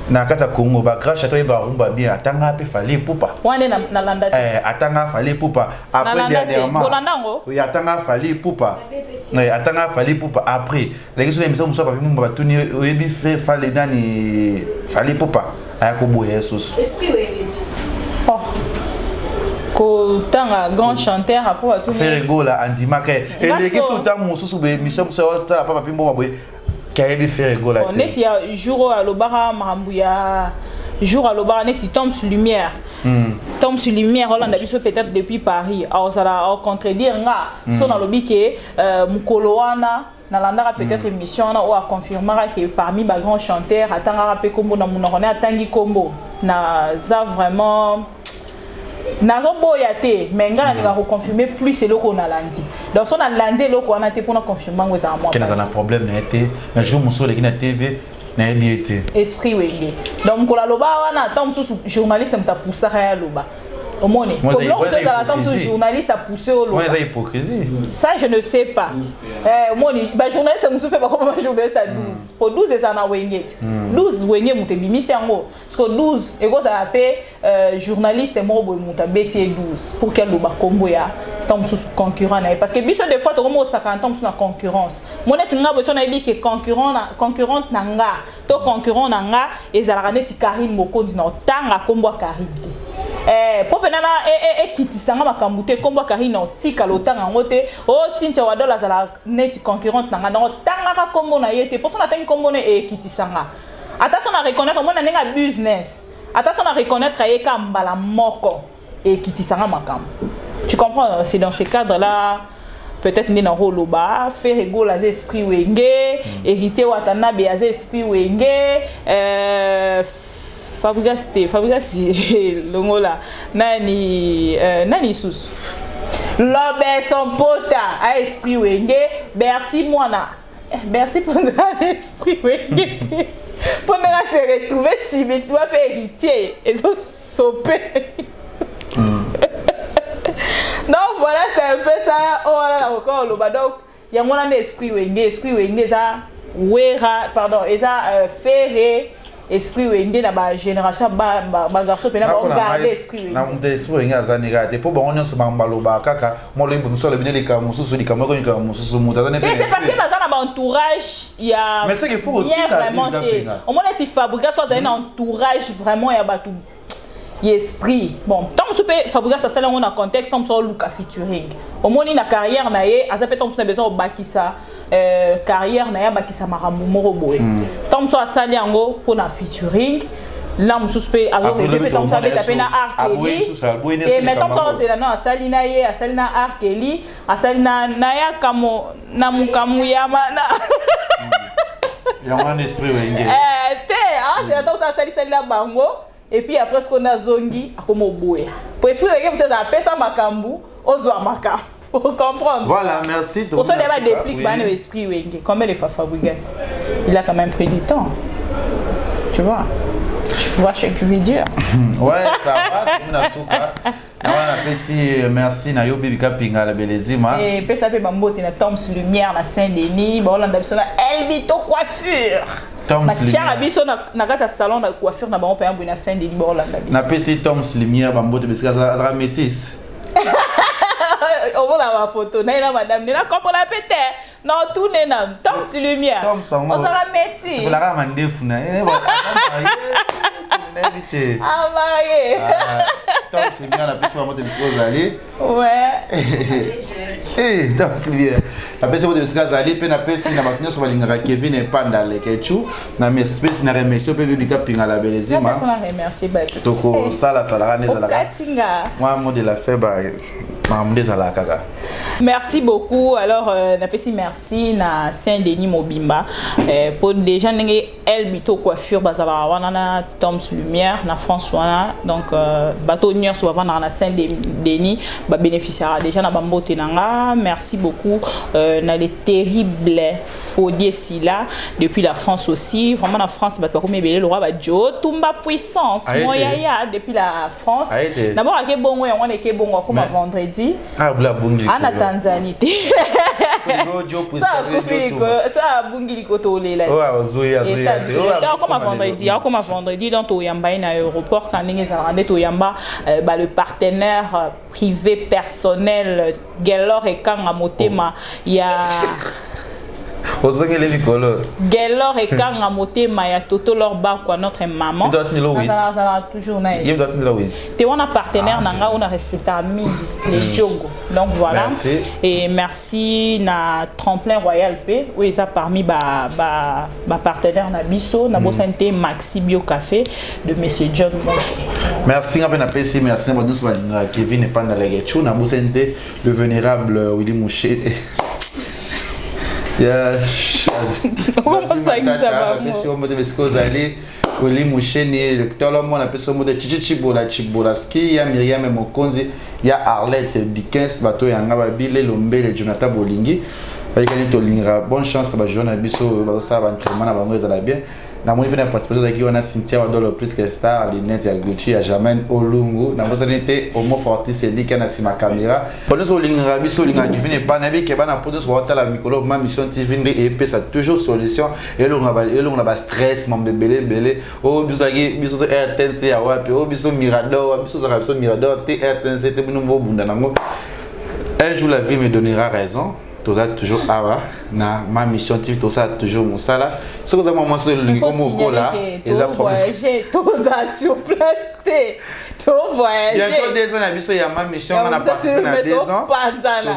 Speaker 3: na kati ya Congo, bagrand chanteur ye barumba bien, atanga mpe Fally Ipupa.
Speaker 2: Wana nalanda te.
Speaker 3: Atanga Fally Ipupa après dernièrement.
Speaker 2: Bolanda.
Speaker 3: Atanga Fally Ipupa, atanga Fally Ipupa. Après leki so na émission mosusu, papi mumba batuni: oyebi fe Fally nani? Fally Ipupa aya koboya ye susu.
Speaker 2: Oh, kotanga grand chanteur après batuni.
Speaker 3: Ferre Gola andimaka eleki so ntango mosusu boye, émission mosusu otala pa papi mboma boye, kayebi Ferre Gola
Speaker 2: te. Neti ya jour oyo alobaka makambo ya jour alobaka neti Toms Lumière, Toms Lumière olanda biso peut-être depuis Paris, aozala aocontredire nga. So nalobi ke mokolo wana nalandaka peut-être émission wana oyo aconfirmaka ke parmi bagrand chanteur atangaka mpe nkombo na monoko ne, atangi nkombo. Naza vraiment nazoboya te, mais ngai nalingaka koconfirme plus eloko nalandi. Donc so nalandi eloko wana te, mpona confirme yango ezala mwa
Speaker 3: naza na problème na ye te. Na jour mosusu oleki na TV, nayebi ye te.
Speaker 2: Esprit Wenge, donc mokolo aloba wana, ntango mosusu journaliste moto apusaka ye aloba. Omoni biloko mosusu ezala ata mosusu journaliste apousse oloba.
Speaker 3: Eza hypocrisie.
Speaker 2: Ça, je ne sais pas. Omoni bajournaliste mosusu mpe bakoma bajournaliste ya 12, po 12 ezala na Wenge te. 12, Wenge moto ebimisi yango, parce que 12 ekozala mpe journaliste moko boye moto abeti ye 12 pour ke aloba nkombo ya ntango mosusu concurrent na ye, parce que biso des fois tokoma osakana ntango mosusu na concurrence. Mo neti nga boye, so nayebi ke concurrent na, concurrente na nga to concurrent na nga ezalaka neti Karine Mokonzi, na otanga nkombo ya Karine te, mpo mpena na ekitisanga makambo te. Nkombo ya Karine na otikala otanga yango te. O Cynthia Wadol azalaka neti concurrente na nga, donc otangaka nkombo na ye te, mpo so natangi nkombo na ekitisanga. Ata so na reconnaître, omona ndenge ya business, ata so na reconnaître ye ka mbala moko, ekitisanga makambo, tu comprends? C'est dans ce cadre là peut-être nde nakoloba Ferre Gola aza esprit Wenge, Héritier Watanabe aza esprit Wenge, Fabrigas te, Fabrigas longola nani, nani lisusu, Lobeso Mpota a esprit Wenge, Bercy mwana Bercy mpenza esprit Wenge te, mpo ndenge ase retrouve subitement mpe Héritier ezosope. Donc voilà, c'est un peu ça oyo wana nakoka koloba. Donc yango wana nde esprit Wenge. Esprit Wenge eza Wera, pardon, eza Ferre, esprit Wenge na bagénération bagarçon mpena baogarde esprit Wenge.
Speaker 3: Na moto esprit Wenge aza ndenge te, mpo bango nyonso balobaka kaka mwa loyimbo mosusu, alobi ne likambo mosusu, likambo moko, likambo mosusu, moto aza.
Speaker 2: Te, c'est parce que baza na baentourage ya
Speaker 3: Mais c'est qu'il faut
Speaker 2: bien vraiment te. Omona eti Fabrigas so azali na entourage vraiment ya bato ya esprit. Bon, ntango mosusu mpe Fabrigas asali yango na contexte ntango mosusu aoluka featuring. Omoni na carrière na ye, aza mpe ntango mosusu na besoin obakisa carrière na ye, abakisa makambo moko boye. Ntango mosusu asali yango mpona featuring la mosusu mpe azorêver mpe ntango mosusu abeta mpe na R. Kelly, mais ntango mosusu azela no asali na ye, asali na R. Kelly, asali na yakamo na mokamu yama na
Speaker 3: Yango wana esprit Wenge.
Speaker 2: Te, azela ntango mosusu asalisali na bango et puis après ce qu'on azongi akoma oboya, po esprit Wenge mosusu azala apesa makambo, ozwa makambo, comprendre?
Speaker 3: Voilà, merci.
Speaker 2: Pour ça débat déplique bana esprit Wenge. Combien de fois Fabregas, il a quand même pris du temps, tu vois ce que je veux dire?
Speaker 3: Ouais, ça va, na suka na wana napesi merci na yo Bibika Pinga la Belezima.
Speaker 2: Epesa mpe bambote na Toms Lumière na Saint-Denis, baolanda biso na Elbito Coiffure, batiaka biso na kati ya salon na coiffure na bango mpe boye na Saint-Denis, baolanda biso.
Speaker 3: Napesi Toms Lumière bambote bisika azaka métis.
Speaker 2: Omona bafoto na ye na madame ne, nakompola mpe te na otune na Toms Lumière, ozala métis.
Speaker 3: Sepelaka mandefu na ye, nayebi te.
Speaker 2: Amaye.
Speaker 3: Toms Lumière, napesi bambote bisika ozali.
Speaker 2: Ouais.
Speaker 3: Toms Lumière, napesi mbote bisika azali, mpe napesi na bato nyonso balingaka Kevin Epanda Lekechu. Na pesi na remercie mpe Bibika Pinga la Belezima. Tokosalasalaka nde ezalaka mwa mot de la fin, makambo nde ezalaka kaka.
Speaker 2: Merci beaucoup. Alors napesi merci na Saint-Denis mobimba, po déjà ndenge Elbito Coiffure bazalaka wana na Toms Lumière na France wana. Donc bato nyonso bavandaka na Saint-Denis babénéficiera déjà na bambote na nga. Merci beaucoup na le terrible Fodier Sila depuis la France aussi. Vraiment na France bato bakomi ebele, le roi bajo Tumba Puissance Moyaya depuis la France. D'abord ake bongo, yango wana eke bongo, akoma vendredi ana Tanzanie te, sa abungi likolo, tolela. Akoma vendredi, akoma vendredi. Donc toyamba ye na aéroport ka ndenge ezalaka nde toyamba ba le partenaire privé personnel Gelor Ekanga motema ya
Speaker 3: Ozongeli likolo.
Speaker 2: Gelor Ekanga motema ya Toto Lor Bakwa, notre maman. Azalaka toujours na ye te wana, partenaire na ngai oyo na respectaka mingi, les Diogo. Donc voilà.
Speaker 3: Merci.
Speaker 2: Et merci na Tremplin Royal mpe oyo eza parmi bapartenaire ba na biso. Nabosani te Maxi Bio Café de monsieur John Moto.
Speaker 3: Merci. Nga mpe napesi merci na bato nyonso balingaka Kevin Epanda Lekechu. Nabosani te le vénérable Willy Mouché ya
Speaker 2: Osangisa.
Speaker 3: Mbote bisika ozali, Willy Musheni tolo. Napesi mbote Chichi Chibola Chibolaski ya Miriam Mokonzi ya Arlette Dickens, bato yanga babile Lombele Jonathan Bolingi bayikani. Tolingaka bonne chance na bajour na biso oyo bazosala baentraînement na bango, ezala bien. Namoni mpe na passeport ezalaki wana Cynthia Wadolo plus que star lunette ya Gucci ya Germaine Olungu. Nabosani te Homo Fortis Elika na nsima caméra. Bato nyonso olingaka biso olingaka Divine Epa nayebi ke bana poto nyonso baotala mikolo ma mission TV nde epesa toujours solution elongola ba stress mambo ebele ebele oyo biso ozalaki biso RTNC ya wapi oyo biso Mirador biso ozalaka biso Mirador te RTNC te bino bobunda nango. Un jour la vie me donnera raison. Toza toujours awa na ma mission TV, tosala toujours mosala. Soki oza mwa mwasi olingi komo okola
Speaker 2: eza voyager, toza sur place te, to voyager.
Speaker 3: Bientôt 2 ans na biso ya ma mission, nga na participe na 2 ans,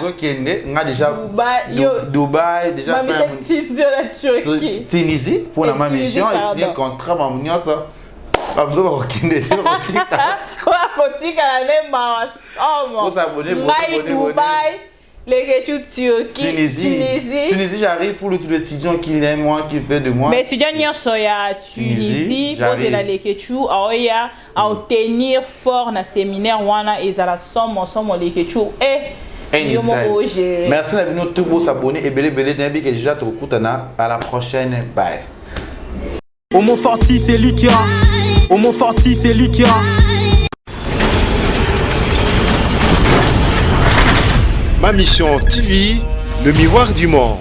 Speaker 3: tozokende nga déjà Dubaï déjà.
Speaker 2: Ma mission Tunisie.
Speaker 3: Tunisie pour la ma mission esigné contrat mamu nyonso bamosusu bakokende te, bakotika.
Speaker 2: Bakotikala nde mawa somo. Ngai Dubaï, Lekechu Turquie,
Speaker 3: Tunisie.
Speaker 2: Tunisie.
Speaker 3: Tunisie, j'arrive pour le tout étudiant qui aime moi, qui veut de moi.
Speaker 2: Mais étudiant nyonso ya Tunisie, bozela Lekechu aoya aotenir fort na séminaire wana, ezala somo somo Lekechu eh yo moko ogérer.
Speaker 3: Merci na bino tout bo s'abonner ebele ebele, nayebi ke déjà tokokutana à la prochaine, bye.
Speaker 4: Homo Forti, c'est lui qui a. Homo Forti, c'est lui qui a.
Speaker 1: Ma Mission TV, le miroir du monde.